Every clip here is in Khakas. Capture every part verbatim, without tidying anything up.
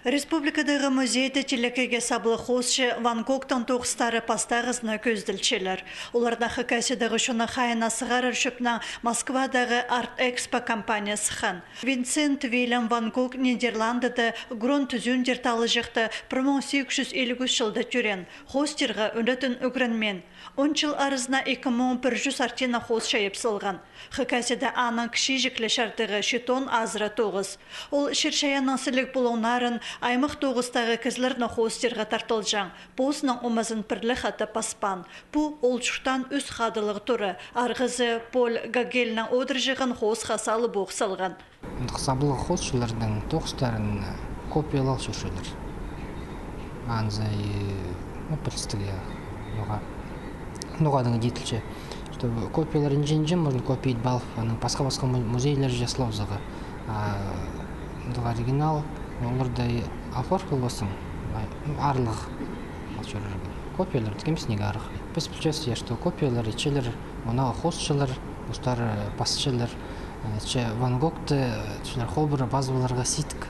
Республикадағы музейде телекейге саблығ хоосчы Ван Гогтың тоғыстары пастағызына кӧзіділчелер. Оларнаң Хакасиядағы чонның хайиин сығарар чӧпнең Москвадағы Арт-Экспо компания сыххан. Винсент Вильям ван Гог Нидерландыда Грон тӱзүүндер талаҷахта пір муң сигіс чӱс илиг ӱс чылда тӧреен, хоостирға ӱнетін ӱгренмеен. Он чыл аразына ікі муң пір чӱс артина хоос чайап салған. Хакасияда аның кічіҷек ле чардығы читон азыра тоғыс. Ол чир-чайаанның сіліг пулуңнарын, аймах тоғыстағы кізілерні хоостирға тартылҷаң. Позының омазын пірле хатап паспаан. Пу ол чуртаан ӱс хадылығ тура. Арғызы Поль Гогельнең одырҷығын хоосха салыбох салған. Андағ саблығ хоосчыларның тоғыстарын копиялап чӧрчелер. Анзы, ну, пілістіг, я, ноға, ноға даа иділче. Что копиялар инҷе-инҷе, можно копия идіп алып, анаң пасха-пасха му-, музейлерҷе салыбызарға. А андағ оригинал, оларны апарып полбассың, а, ну, аарлығ ал чӧрерге. Копиялар тікеміс неге арах. Піс пілчебіс, я, что копиялар итчелер, мына хоосчылар, постары пасчалар. Че Ван Гогты, э, чылар хобыра пазып аларға сидік.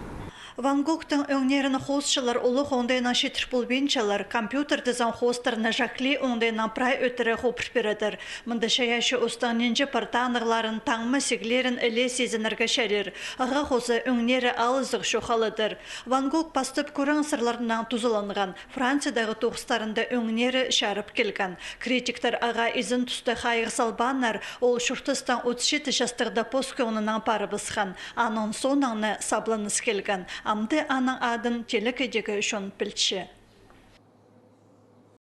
Ван Гогтың ӧңнерін хоосчылар улуғ оңдайнаң читір полбинчалар, компьютердезің хоостарны чахли оңдайнаң прай ӧтіре хобыр пирердір. Мында чайаачы устың нинҷе пар танығларын, таңма сиглерін іле сизінерге чарир. Ағаа хоза ӧңнері алызығ чох аладыр. Ван Гог пастап кӧрең сырларнаң тузаланған. Франциядағы тоғыстарында ӧңнері чарып килген. Критиктер ағаа изен-туста хайығ салбааннар, ол чуртастаң отыс читі частығда пос кӧңнінең парыбысхан. Аның соонаң на сабланыс килген. Амды аның адын телекейдегі чон пілче.